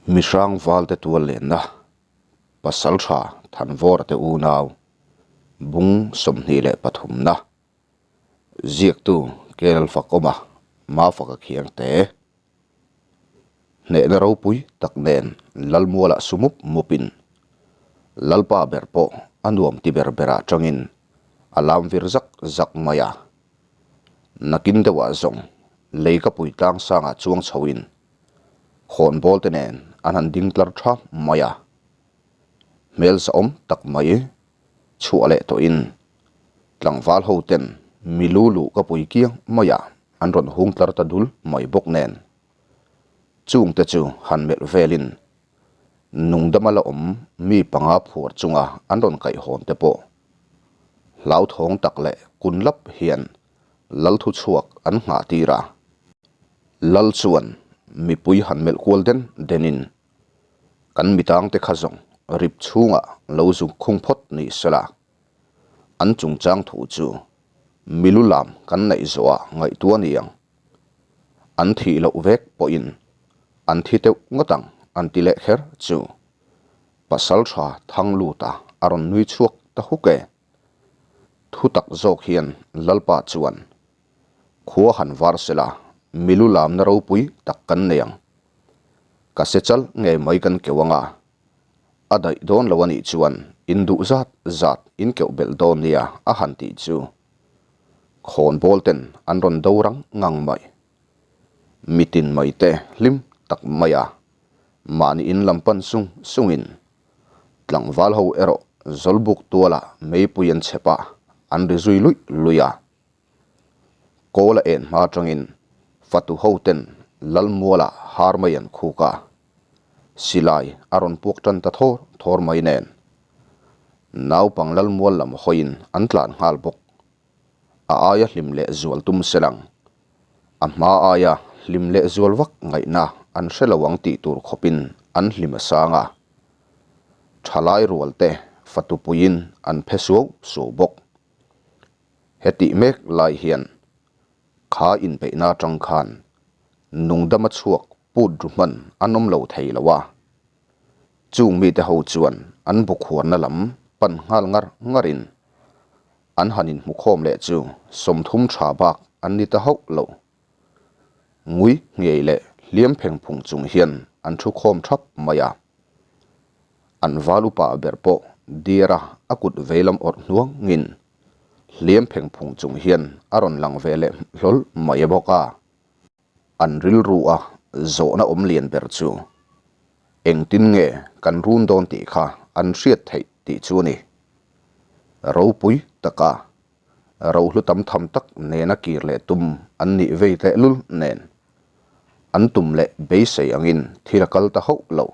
Mihrang valte tual lenna Pasaltha Thanvawra te unau bung 23 na ziaktu Kel Fakawma Mafaka Khiangte hnehna ropui tak nen Lalmualah su mup mupin Lalpa ber pawh a nuam ti ber berah tangin a lam vir zak zak mai a. Nakin deuhah zawng lei ka pui tlang sangah chuang chhoin khawnbawl te nen an han ding tlar tha mai a. Hmel zahawm tak mai chhuah leh tawhin tlangval ho ten mi lu luh ka pui kiang mai a an rawn hung tlar ta dul mai bawk nen. Chungte chu han melh velin nungdama la awm mi panga phuar chunga an rawn kaihhawn te pawh hlauthawng tak leh kun lap hian Lal thu chhuak an nghah tir a. Lal chuan mipui han melh kual den denin kan mitangte kha zawng rip chhungah lo zuk khung phawt ni sela, an chungchang thu chu milu lam kan neih zawhah ngaihtuah ni ang. An thih loh vek pawhin an thi teuh ngawt ang an ti leh kher chu Pasaltha Thangluta a rawn nui chhuak ta huk e. Thu tak zawk hian Lalpa chuan, Khua han var sela, milu lamna ropui tak kan nei ang. Ka se chal ngei mai kan keuh anga, a daih dawn lo a nih chuan in duh zat zat in keuh belh dawn nia a han tih chu khawnbawl ten an rawn do rang ngang mai. Mitin mai te hlim tak mai a, mahni in lam pan sung sungin Tlangval ho erawh Zawlbuk tualah meipui an chhep a, an ri zui luih luih a. Kawl a en hma atangin fatu ho ten Lalmualah har mai an khuk a, silai a rawn puak tan ta thawr thawr mai nen. Naupang Lalmual lam hawiin an tlan nghal bawk. A aia hlim leh zual tum selang. A hma aia hlim leh zual vak ngaihna an hre lo ang tih tur khawpin an hlim a sang a. Thalai rual te fatupuiin an phe suau suau bawk. Hetih mek lai hian kha inbeihna atang khan nungdama chhuak put ru hman an awm lo thei lo a. Chung mite ho chuan an bukhuarna lam pan nghal ngar ngarin An han inhmukhawm leh chu 30 tha bak an ni ta hauh lo. Ngui ngei leh hliam pheng phung chung hian an thu khawm thap mai a. An val upa ber pawh diara a kut veilam awrh hnuangin hliam pheng phung chung hian a rawn lang ve leh hlawl mai bawk a. An rilru a zawhna awm lian ber chu engtin nge kan run dawn tih kha an hriat theih tih chu a ni. Ropui taka rohlu tam tham tak nena kir leh tum an nih vei tehlul nen an tum leh beisei angin thil a kal ta hauh lo.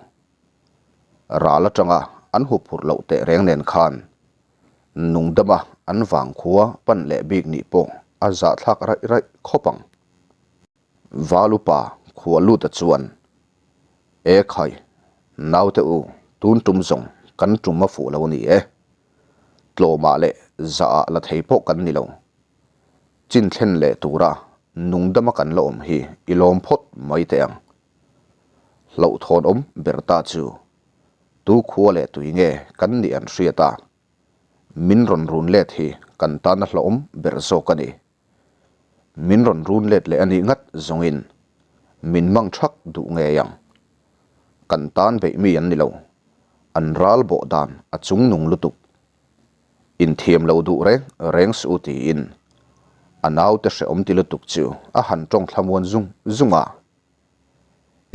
Ral atanga an huphurh loh tehreng nen khan nungdama an vangkhua pan leh bik nih pawh a zahthlak raih raih khawp ang. Valupa khua luta chuan, E khai, naute u, tun tum zawng kan tum a fuh lo a ni e. Tlawmah leh zahah la thei pawh kan ni lo. Chin thlen leh tura nungdama kan la awm hi i lawm phawt mai teh ang. Hlauhthawn awm ber ta chu tu khua leh tui nge kan nih an hriat a, min rawn run let hi kan tana hlauhawm ber zawk a ni. Min rawn run let leh a nih ngat zawngin min mang thak duh ngei ang. Kan tan beih mi an ni lo, an ral bawh dan a chungnung lutuk. Inthiam lo duh reng reng suh u tiin a naute hrehawm ti lutuk chu a han tawng thlamuan zung zung a.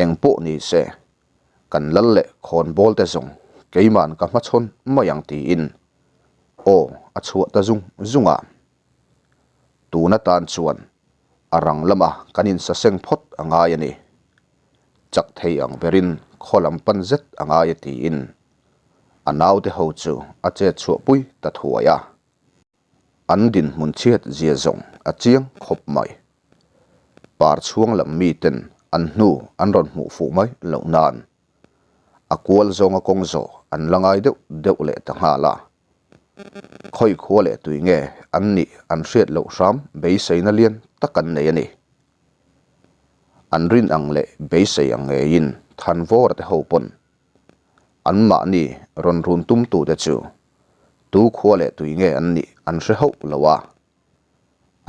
Eng pawh ni se, kan lal leh khawnbawl te zawng keiman ka hmachhawn mai ang tiin aw a chhuah ta zung zung a. Tun atan chuan a rang lama kan insaseng phawt a ngai a ni. Chak thei ang berin khaw lam pan zet a ngai a tiin a naute ho chu a chet chhuahpui ta thuai a. An dinhmun chhiat zia zawng a chiang khawp mai. Par chhuang lam miten an hnu an rawn hmuh fuh mai loh nan a kual zawnga kawng zawh an la ngai deuh deuh leh ta nghal a. Khawi khua leh tui nge an nih an hriat loh hram beiseina lian tak an nei a ni. An rin ang leh beisei ang ngeiin Thanvawra te ho pawn anmahni rawn run tumtute chu tu khua leh tui nge an nih an hre hauh lo a,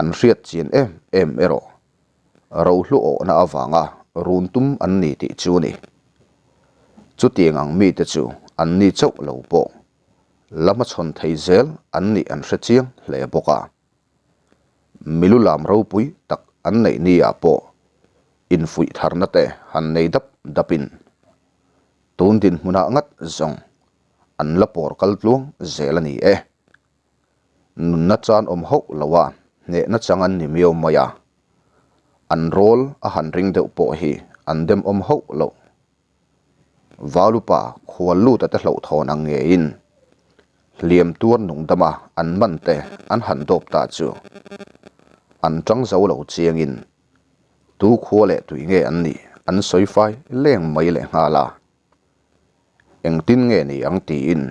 an hriat chian em em erawh rohlu awhna avanga run tum an ni tih chu a ni. Chutiang ang mite chu an ni chauh lo pawh la hmachhawn thei zel an nih an hre chiang hle bawk a. Milu lam ropui tak an neih ni ah pawh infuih tharna te han nei dap dapin tun dinhmunah ngat zawng an la pawr kal tluang zel a ni e. Nunna chan awm hauh lo a hnehna chang an ni miau mai a, an rawl a han ring deuh pawh hi an demawm hauh loh. Valupa khual lut a te hlauhthawn ang ngeiin hliam tuar nungdama an man te an han dawp ta chu an tang zo lo chiangin tu khua leh tui nge an nih an sawi fai leng mai leh nghal a. Engtin nge ni ang tiin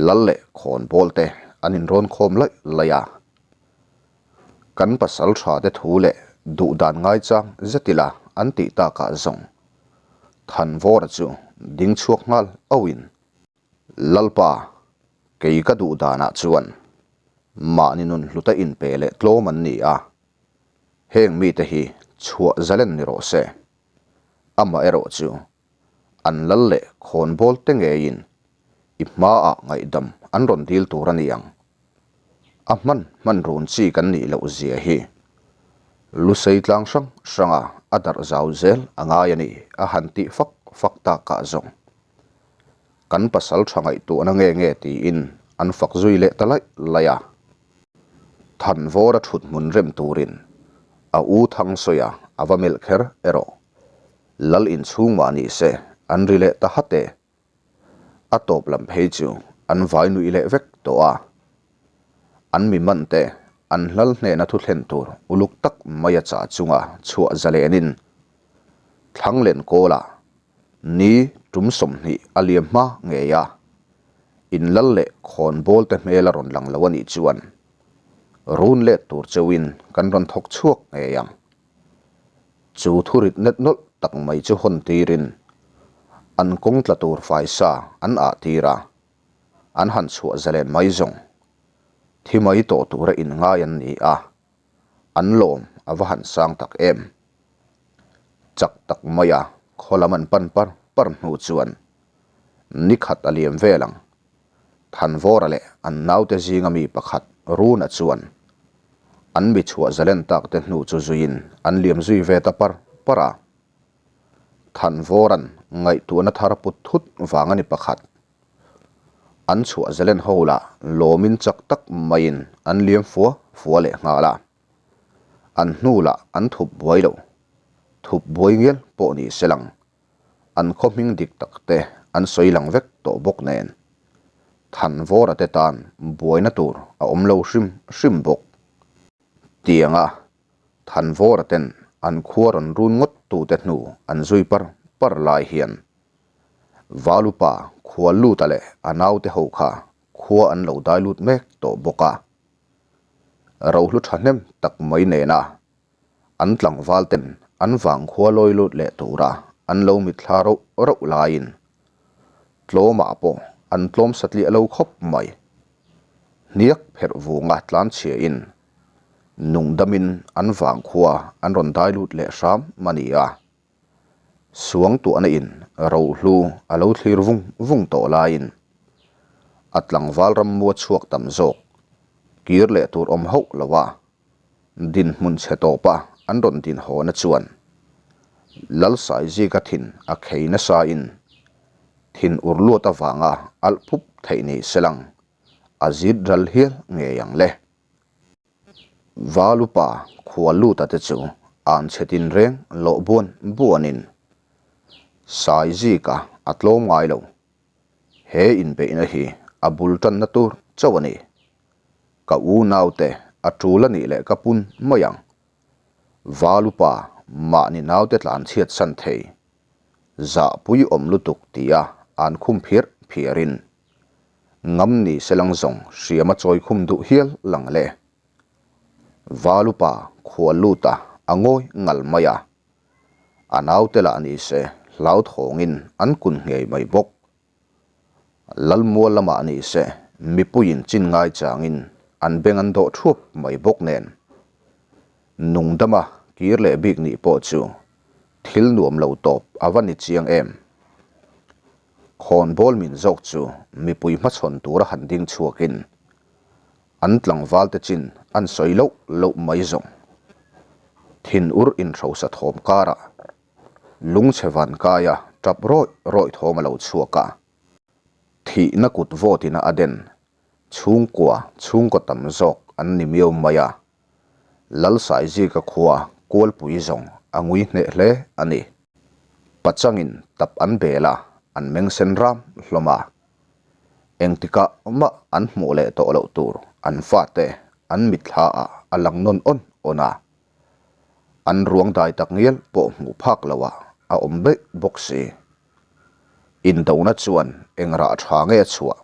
lal leh khawnbawl te an inrawn khawm laih laih a. Kan pasal tha te thu leh duhdan ngaichang zet ila an tih takah zawng Thanvawra chu ding chhuak nghal auhin, Lalpa, kei ka duhdanah chuan mahni nun hluta inpe leh tlawm an ni a, heng mite hi chhuah zalen ni rawh se. Amaherawh chu an lal leh khawnbawl te ngeiin i hmaah ngaihdam an rawn dil tur a ni ang. A hman hman run chi kan nih loh zia hi Lusei tlang hrang hranga a darh zau zel a ngai a ni a han tih fak fak takah zawng kan pasal tha ngaihtuahna nge nge tiin an fak zui leh ta laih laih a. Thanvawra thut hmun rem turin a u Thangsawiah a va melh kher erawh. Lal inchhung mah ni se an ri leh ta hat e. A tawp lam phei chu an vai nuih leh vek tawh a. An mi man te an hlal hnena thu thlen tur uluk tak mai a chah chunga chhuah zalenin Thlanglen kawlah ni tum 20 a liam hma ngei a, in lal leh khawnbawl te hmel a rawn lang lo a nih chuan run let tur cheuhin kan rawn thawk chhuak ngei ang. Chu thurit net nawlh tak mai chu hawn tirin an kawng tla tur faisa an ah tir a, an han chhuah zalen mai zawng. Thi mai tawh tura inngai an ni a, an lawm a va han sang tak em. Chak tak maia khaw lam an pan par par hnu chuan nikhat a liam vel ang. Thanvawra leh an naute zinga mi pakhat Runa chuan an mi chhuah zalen tak te hnu chu zuiin an liam zui ve ta par par a. Thanvawra'n ngaihtuahna thar put thut vang a ni pakhat. An chhuah zalen ho lah lawmin chak tak maiin an liam fua fua leh nghal a. An hnu lah an thup buai lo. Thup buai ngial pawh ni se lang. An khaw hming dik tak te an sawi lang vek tawh bawk nen Thanvawra te tan buaina tur a awm lo hrim hrim bawk. Tianga Thanvawra ten an khua rawn run ngawt tute hnu an zui par par lai hian Valupa Khualluta leh a naute ho kha khua an lo dai lut mek tawh bawk a. Rohlu thahnem tak mai nena An tlangval ten an vangkhua lawi lut leh tura an lo mitthla rauh rauh laiin tlawmah pawh an tlawm satliah lo khawp mai. Hniak pherh vunga tlanchhiain nungdamin an vangkhua an rawn dai lut leh hram a ni a. Suangtuahna in rohlu a lo thlir vung vung tawh laiin a tlangval rammua chhuak tam zawk kir leh tur awm hauh lo a. Dinhmun chhe tawpa an rawn din hawna chuan Lalsaizika thin a khei nasain thin ur luat avanga alh phup theih ni selang a zit ral hial ngei ang le. Valupa Khualuta te chu an chhe tinreng lawh buan buanin Saizika a tlawm ngai lo. He inbeihna hi a bul tanna tur chauh a ni. Ka u naute a tul a nih leh ka pun mai ang. Valupa mahni naute tlan chhiat san thei. Zahpui awm lutuk tia an khum phiar phiarin ngam ni se lang zawng hriam a chawi khum duh hial lang le. Valupa khual luta a ngawi ngal mai a. A naute lah ni se hlauthawngin an kun ngei mai bawk. Lalmual lamah ni se mipuiin chin ngai changin an beng an dawh thuap mai bawk nen. Nungdama kir leh bik nih pawh chu thil nuam lo tawp a va ni chiang em. Khawnbawl min zawk chu mipui hmachhawn tura han ding chhuakin an tlangval te chin an sawi loh loh mai zawng. Thin ur inhrosa thawm karah lungchhe van kaia tap rawih rawih thawm a lo chhuak a. Thihna kut vawtin a den chhungkua chhungkaw tam zawk an ni miau mai a. Lalsaizika khua Kualpui zawng a ngui hneh hle a ni. Pachangin tap an bel a, an meng sen ram hlawm a. Engtikah mah an hmuh leh tawh loh tur an fate an mitthla ah a lang nawn awn awn a. An ruang dai tak ngial pawh hmuh phak loh ah a awm daih bawk si. Indona chuan eng rah tha nge a chhuah?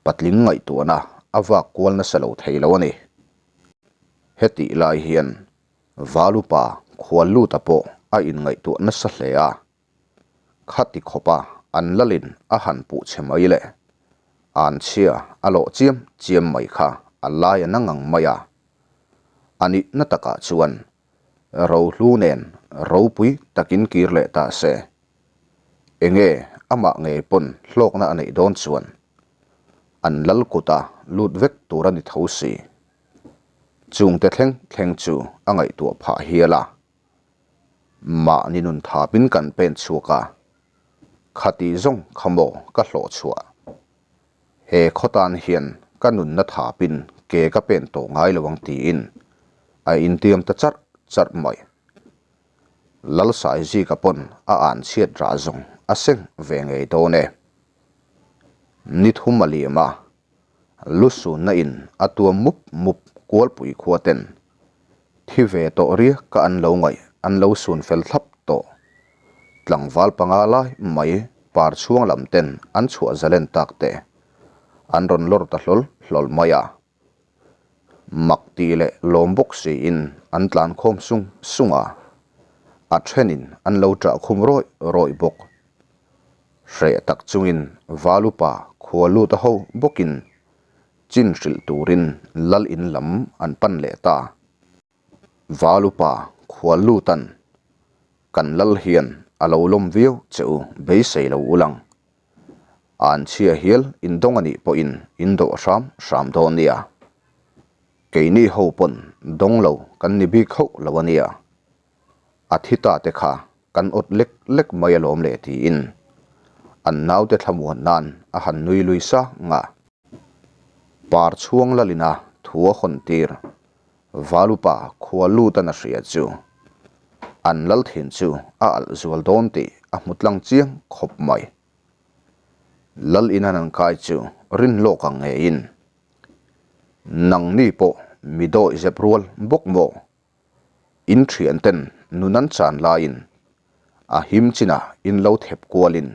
Patling ngaihtuahna a vak kual nasa lo thei lo a ni. Hetih lai hian Valupa Khualluta pawh a inngaihtuah nasa hle a. Khati khawpa an lalin a han puh che mai leh anchhia a lawh chiam chiam mai kha a lai a na ngang mai a. A nihna takah chuan rohlu nen ropui takin kir leh ta se. Enge amah ngei pawn hlawkna a neih dawn chuan an lal kuta lut vek tur a ni tho si. Chungte thleng thleng chu a ngaihtuah phah hial a. Mahni nun thapin kan pen chhuak a, khati zawng kha maw ka hlawh chhuah. He khaw tan hian ka nunna thapin ke ka pen tawh ngai lo ang tiin a intiam ta charh charh mai. Lalsaizika pawn a an chhiat rah zawng a seng ve ngei dawn e. Ni thum a liam a, lusunna in a tuam mup mup kualpui khua ten thi ve tawh riak ka an lo ngaih an lo sun fel thlap tawh. Tlangval panga lai mai par chhuang lam ten an chhuah zalen tak te an rawn lawr ta hlawl hlawl mai a. Mak tih leh lawm bawk siin an tlan khawm sung sung a, a thenin an lo ṭah khum rawih rawih bawk. Hreh tak chungin Valupa khua lut a ho bawkin chin hrilh turin lal in lam an pan leh ta. Valupa khua lutan kan lal hian a lo lawm viau che u beisei lo ulang. An chhia hial indawng a nih pawhin in dawh hram hram dawn nia. Keini ho pawn dawng lo kan ni bik hauh lo a nia. A thi ta te kha kan awt lek lek mai alawm le tiin an naute thlamuan nan a han nui lui sang a. Par chhuang lalina thu a hawn tir Valupa khua lut an a hria chu an lal thin chu a alh zual dawn tih a hmu tlang chiang khawp mai. Lal in an an kai chu rin lawk ang ngeiin nangni pawh mi dawih zep rual bawk maw? In thian ten nun an chan laiin a him chinah in lo thep kualin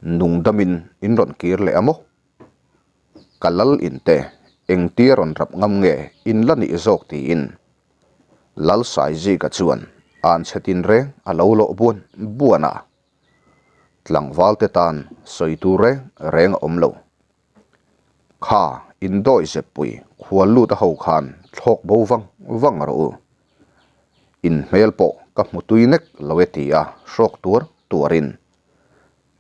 nungdamin in rawn kir leh a maw? Ka lal in te engtia rawn rap ngam nge in la nih zawk tiin Lal Saizika chuan an chhe tin reng a lo lawh buan buan a, tlangval te tan sawi tur reng reng a awm lo. Kha in dawi zep pui khual lut a ho khan thlawk bo vang vang rawh u. In hmel pawh ka hmu tui nek lo e ti a hrawk tuar tuarin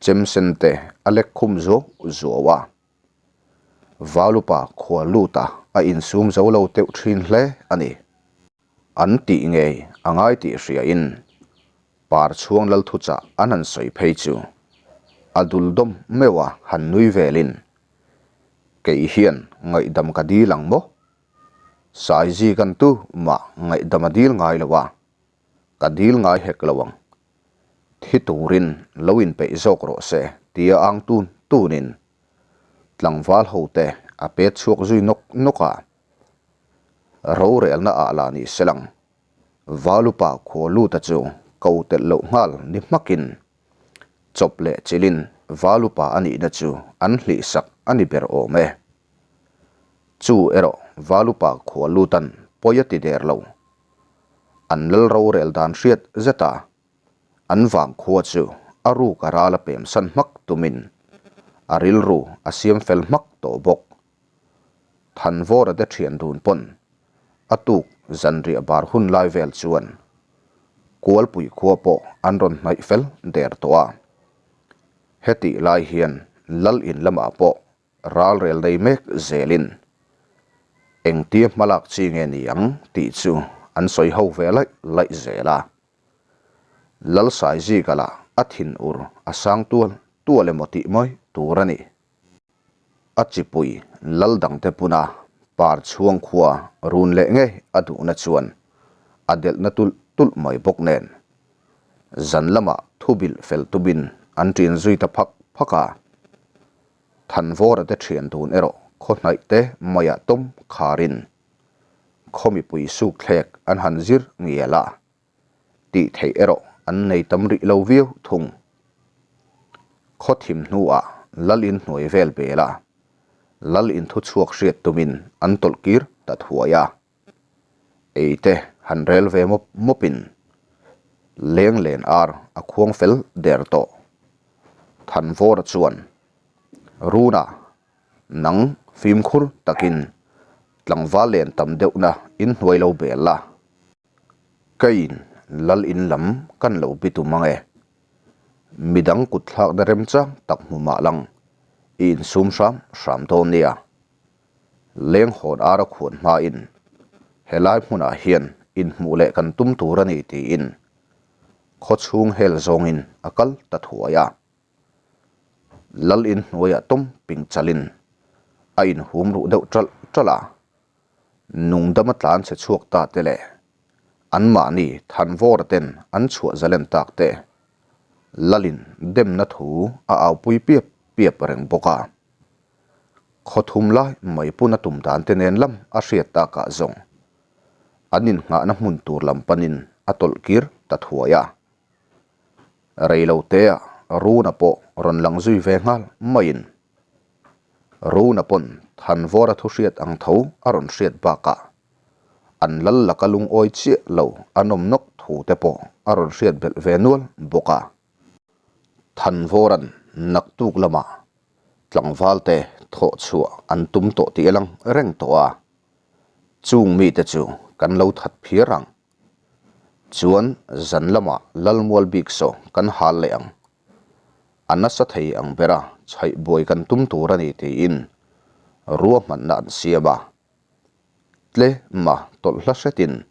Chem sen te a lek khum zuau zuau a. Valupa khua lut a a insum zo lo teuh thin hle a ni. An tih ngei a ngai tih hria in par chhuang lal thuchah an han sawi phei chu a dul dawm meuh a han nui vel in kei hian ngaihdam ka dil ang maw? Saizi kan tu mah ngaihdam a dil ngai lo a, ka dil ngai hek lo ang. Thi turin lo inpeih zawk rawh se tia ang tun tunin tlangval hote a pet chhuak zui nawk nawk a. Rorelna ah lah ni selang Valupa khua luta chu ko telh loh nghal ni hmakin chawp leh chilhin Valupa a nihna chu an hlihsak a ni ber awm e. Chu erawh Valupa khua lutan pawi a ti der lo. An lal rorel dan hriat zet a. An vangkhua chu a ruk a ral a pemsan hmak tumin a rilru a siam fel hmak tawh bawk. Thanvawra te thian dun pawn a tuk zanriah bar hun lai vel chuan Kualpui khua pawh an rawn hnaih fel der tawh a. Hetih lai hian Lal in lamah pawh Ralrel nei mek zelin engtia hmalak chi nge ni ang tih chu an sawi ho ve laih laih zel a. Lalsaizika lah a thin ur a sang tual tual emaw tih mai tur a ni. A chipui lal dangte puna par chhuang khua run leh ngei a duhna chuan a delhna tulh tulh mai bawk nen zan lamah thu bilh fel tumin an ṭin zui ta phak phak a. Thanvawra te thian dun erawh khaw hnaih te maiah tawm kharin khaw mipui suk thlek an han zir ngial a, tih theih erawh an nei tam rih lo viau thung. Khaw thim hnuah lal in hnuai vel bel a, lal in thu chhuak hriat tumin an tawlh kir ta thuai a. Ei te han rel ve mawp mawpin leng len ar a khuang fel der tawh. Thanvawra chuan, Runa, nang fimkhur takin tlangval len tam deuhna in hnuai lo bel la. Keiin lal in lam kan lo bi tum ang e. Midang kut thlakna remchang tak hmu mah lang i insum hram hram dawn nia. Lenghawn ara khuan hmain helai hmunah hian inhmuh leh kan tum tur a ni tiin khawchhung hel zawngin a kal ta thuai a. Lal in hnuaiah tawm ping chalin a inhum ruh deuh ṭalh ṭalh a, nungdama tlan chhe chhuak ta te leh anmahni Thanvawra ten an chhuah zalen tak te Lalin demna thu a aupui piap piap reng bawk a. Khaw thum lai mai pun a tum dan te nen lam a hriat takah zawng an innghahna hmun tur lam panin a tawlh kir ta thuai a. Rei lo teah Runa pawh rawn lang zui ve nghal maiin Runa pawn Thanvawra thu hriat ang tho a rawn hriat bakah an lal laka lungawi chiah lo a nawm nawk thu te pawh a rawn hriat belh ve nual bawk a. Thanvawra'n naktuk lamah Tlangvalte thawh chhuah an tum tawh tih a lang reng tawh a, chung mite chu kan lo that phiar ang. Chuan zan lamah Lalmual bik saw kan hal leh ang. A nasa thei ang bera chhaih buai kan tum tur a ni tiin ruahmanna an siam a. Tlema tawlh hla hretin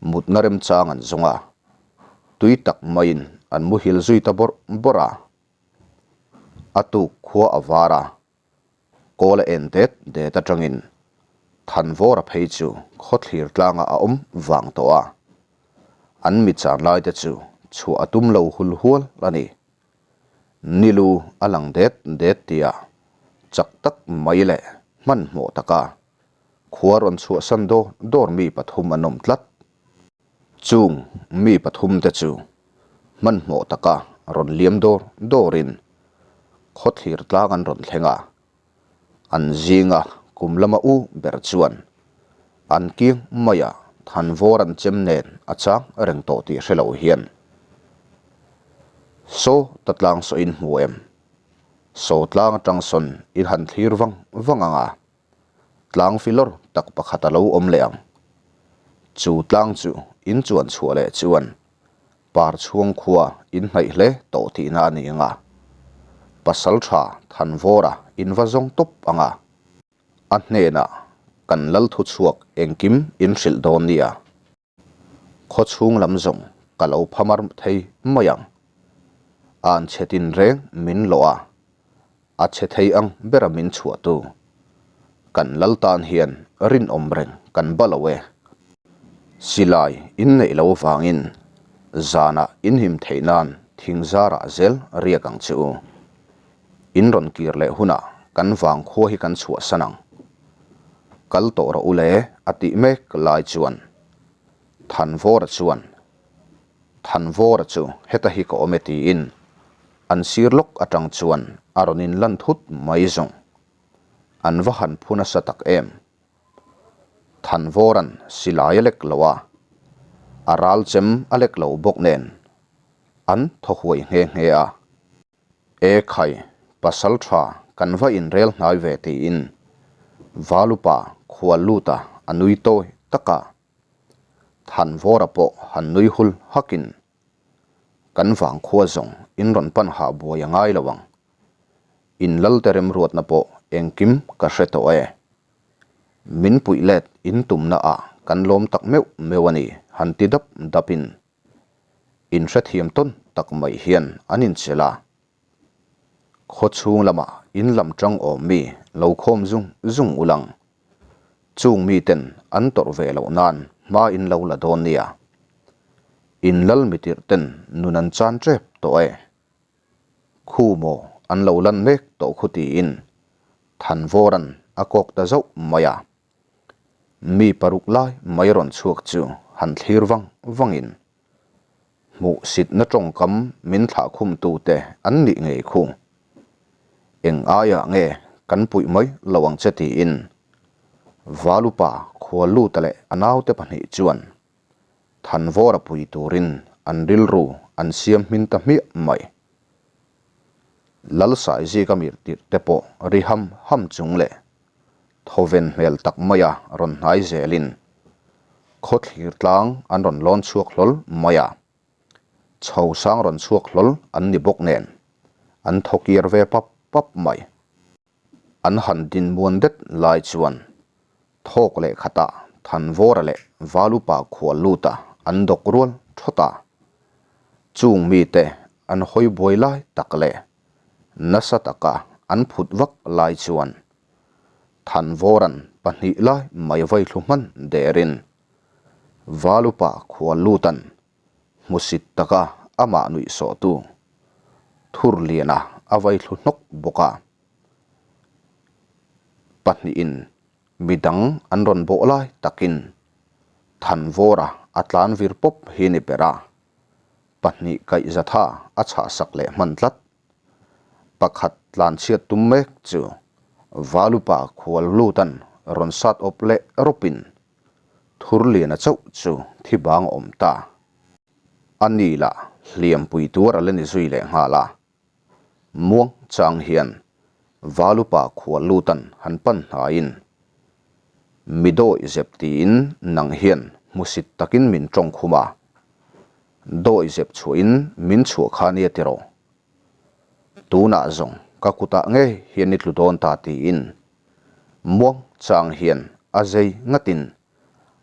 mutna remchang an zawng a, tui tak maiin an muhil zui ta bawrh bawrh a. A tuk khua a var a, kawl a en det det atangin Thanvawra phei chu khawthlir tlangah a awm vang tawh a, an mi chan lai te chu chhuah a tum lo hul hual a ni. Nilu a lang det det tia chak tak mai leh hmanhmawh taka khua rawn chhuahsan dawr dawr mi pathum an awm tlat. Chung mi pathumte chu hmanhmawh taka rawn liam dawr dawrin khawthlir tlang an rawn thleng a, an zinga kum lama u ber chuan an kiang maiah thanvawr an chem nen a chang reng tawh tih hre lo hian, Saw ta tlang saw in hmu em? Saw tlang atang sawn in han thlir vang vang ang a. Tlang filawr tak pakhat a lo awm leh ang. Chu tlang chu in chuan chhuah leh chuan par chhuang khua in hnaih hle tawh tihna a ni ang a. Pasal tha Thanvawra in va zawng tawp ang a. A hnenah kan lal thu chhuak engkim in hrilh dawn nia. Khaw chhung lam zawng ka lo phamar thei mai ang. An chhe tin reng min lawh a, a chhe thei ang bera min chhuah tu. Kan lal tan hian rinawm reng kan ba lo e. Silai in neih lo vangin zanah in him theih nan thing zarah zel riak ang che u. In rawn kir leh hunah kan vang khua hi kan chhuahsan ang. Kal tawh rawh u le a tih mek lai chuan Thanvawra chuan Thanvawra chu heta hi ka awm e tiin an sir lawk atang chuan a rawn in lan thut mai zawng. An va han phu nasa tak em. Thanvawra'n silai a lek lo a, a ral chem a lek lo bawk nen. An thaw huai nghe nghe a. E khai, pasal tha kan va inrel hnai ve tiin Valupa khual luta a nui tawi tak a. Thanvawra pawh han nui hul hakin kan vangkhua zawng in rawn pan hah buai a ngai lo ang. In Lalte remruatna pawh engkim ka hre tawh e. Min puih let in tumna ah kan lawm tak meuh meuh a ni han ti dap dap in in hrethiam tawn tak mai hian an inchel a. Khaw chhung lamah in lam tang awm mi lo khawm zung zung ulang. Chung miten an tawrh ve loh nan hma in lo la dawn nia. In lal mitirh ten nun an chan tep tawh e. Khu maw an lo lan mek tawh khu tiin Thanvawran a kawk ta zauh mai a. Mi paruk lai mai rawn chhuak chu han thlir vang vangin hmuhsitna tawngkam min thlah khumtute an nih ngei khu. Eng aiah nge kan puih mai lo ang che tiin Valupa Khualluta leh a naute pahnih chuan Thanvawra pui turin an rilru an siam hmin ta hmiah mai. Lalsaizika mirhtirh te pawh ri ham ham chung leh thawven hmel tak maia rawn hnai zelin khawthlir tlang an rawn lawn chhuak hlawl mai a, chho sang rawn chhuak hlawl an ni bawk nen an thaw kir ve pap pap mai. An han dinmuan det lai chuan thawk leh khatah Thanvawra leh Valupa khual luta an dawk rual thawt a, chung mite an hawi buai lai tak leh Nasa taka an phut vak lai chuan Thanvawran pahnih lai mai vai thlu hman derin Valupa khua lutan hmusit taka amah nuih sawhtu Thurliana a vai thlu hnawk bawk a. Pahnihin midang an rawn bawh lai takin Thanvawra a tlan vir pawp hi ni ber a. Pahnih kaih zatha a chhahsak leh hman tlat. Pakhat tlanchhiat tum mek chu Valupa khual lutan rawn sat awp leh rawpin Thurliana chauh chu thi bang a awm ta. A ni lah hliampui tuar a la ni zui leh nghal a. Muang chang hian Valupa khual lutan han pan hnaiin, Mi dawi zep tiin nang hian hmusit takin min tawng khum a, dawi zep chhuahin min chhuah kha nia tiraw? Tunah zawng ka kutah ngei hian i tlu dawn ta tiin muang chang hian a zei ngatin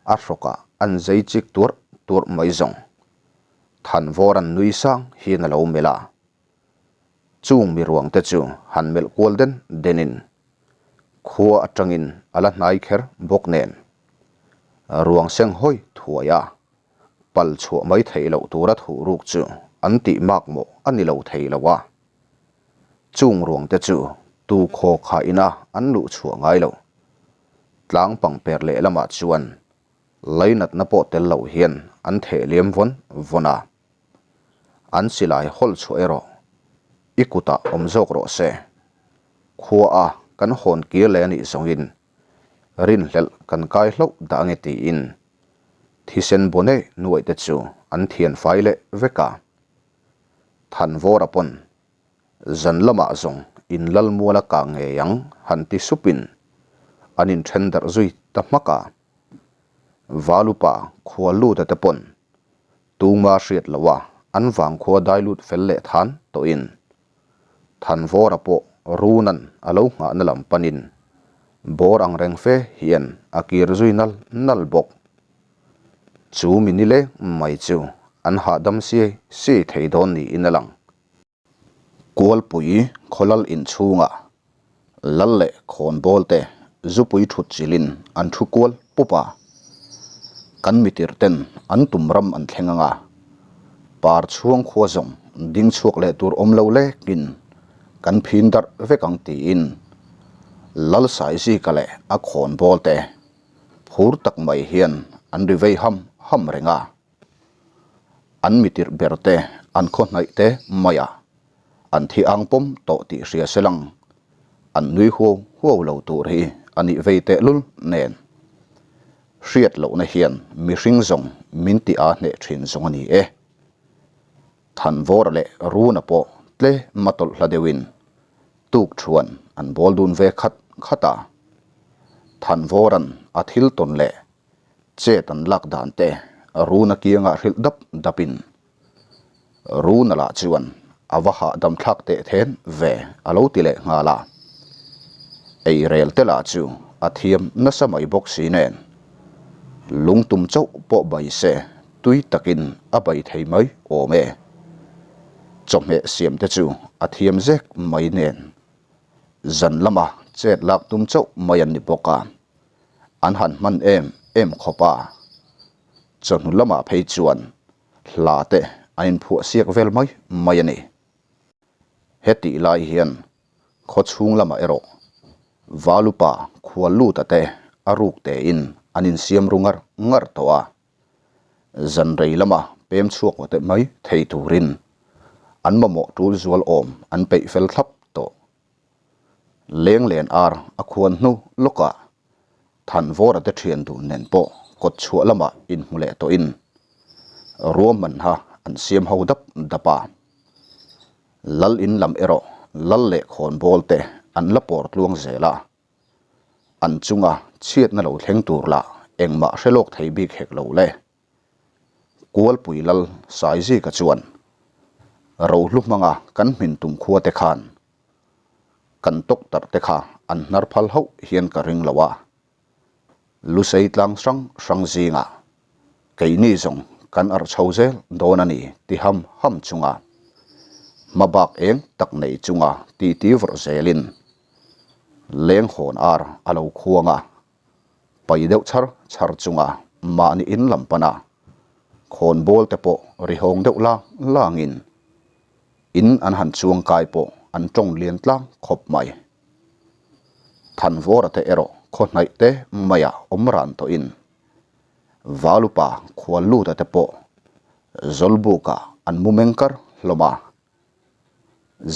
a hrawkah an zei chik tuarh tuarh mai zawng. Thanvawran nui sang hian a lo melh a. Chung mi ruang te chu han melh kual den denin khua atangin a la hnai kher bawk nen ruang seng hawi thuai a, pal chhuah mai theih loh tura thuh ruk chu an tih mak mawh a ni lo thei lo a. Chung ruang te chu tu khaw kha ina an luh chhuah ngai lo. Tlang pangper lehlamah chuan lainatna pawh tel lo hian an theh liam vawn vawn a. An silai hawlh chhuah erawh i kutah awm zawk rawh se. Khua a kan hawn kir leh a nih zawngin rinhlelh kan kai hlauh dah ange tiin thisen bawne nuaih te chu an thian fai leh vek a. Thanvawra pawn zan lamah zawng in lal mual a kah ngei ang han ti supin an inthen darh zui ta hmak a. Valupa khua luta te pawn Tuma hriat loh a, an vangkhua dai lut fel leh than tawhin Thanvawra pawh Runan a lo nghahna lam panin bawr ang reng fe hian a kir zui nal nal bawk. Chu mi nileng mai chu an hahdam siai siai thei dawn niin a lang. Kualpui khawlal inchhungah lal leh khawnbawl te zupui thut chilhin an thu kual pup a, kan mitir ten an tum ram an thleng ang a, par chhuang khua zawng ding chhuak leh tur awm lo lekin kan phin darh vek ang tiin lal Saizika leh a khawnbawl te phur tak mai hian an ri vei ham ham reng a. An mitirh ber te, an khaw hnaih te mai a, an thi ang pawm tawh tih hria se lang, an nui huau huau lo tur hi a nih vei tehlul nen. Hriat lohna hian mihring zawng min ti aa hneh thin zawng a ni e. Thanvawra leh Runa pawh tlem a tawlh hla deuhin tuk thuan an bawl dun ve khat khat a. Thanvawra'n a thil tawn leh chet an lak dan te Runa kiangah hrilh dap dapin Runa lah chuan a va hahdam thlak teh then ve a lo ti leh nghal a. Eirel te lah chu a thiam nasa mai bawk si nen lungtum chauh pawh bai se tui takin a bai thei mai awm e. Chawhmeh siam te chu a thiam zek mai nen zan lama chet lak tum chauh mai an ni bawk a, an han hman em em khawp a. Chawhnu lamah phei chuan hla te an inphuah siak vel mai mai a ni. Hetih lai hian khaw chhung lamah erawh Valupa khual luta te a ruk tein an insiam ru ngar ngar tawh a. Zan rei lama pem chhuak vate mai thei turin an mamawh tul zual awm an peih fel thlap tawh. Lenglen ar a khuan hnu lawkah Thanvawra te thian dun nen pawh kawt chhuah lamah inhmu leh tawhin ruahman ha an siam ho dap dap a. Lal in lam erawh lal leh khawnbawl te an la pawr tluang zel a. An chunga chhiatna lo thleng tur lah engmah hre lawk thei bik hek lo le. Kualpui lal Saizika chuan rohlu hmanga kan hmin tum khua te khan kan tawktarh te kha an hnar phal hauh hian ka ring lo a. Lusei tlang hrang hrang zingah keini zawng kan arh chho zel dawn a ni ti ham ham chunga hmabak eng tak nei chunga titi vawrh zelin leng hawn ar a lo khuang a. Pai deuh chhar chhar chunga mahni in lam pana khawnbawl te pawh ri hawng deuh lang langin in an han chuang kai pawh an tawng lian tlang khawp mai. Thanvawra te erawh khaw hnaih te maiah awm ran tawhin Valupa Khualluta te pawh Zawlbukah an mu meng kar hlawm a.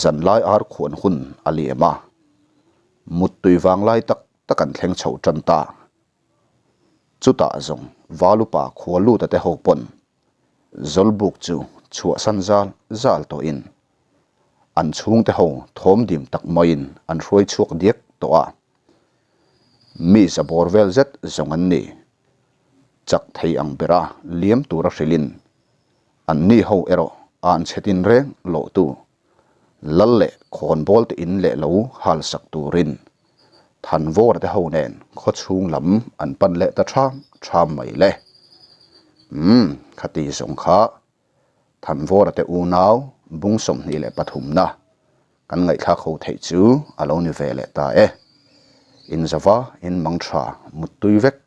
Zanlai ar khuan hun a liam a, muttui vanglai tak tak an thleng chho tan ta. Chutah zawng Valupa khua luta te ho pawn Zawlbuk chu chhuahsan zal zal tawhin an chhungte ho thawm dim tak maiin an hruai chhuak diak tawh a. Mi za bawr vel zet zawng an ni. Chak thei ang bera liam tura hrilhin Anni ho erawh an chhe tin reng lawhtu lal leh khawnbawl te in leh lo hal sak turin Thanvawra te ho nen khaw chhung lam an pan leh ta ṭham ṭham mai le. Umm, khati zawng kha Thanvawra te unau bung 23 na kan ngaihthlak ho theih chu a lo ni ve leh ta e. Inzava in mang ṭha muttui vek.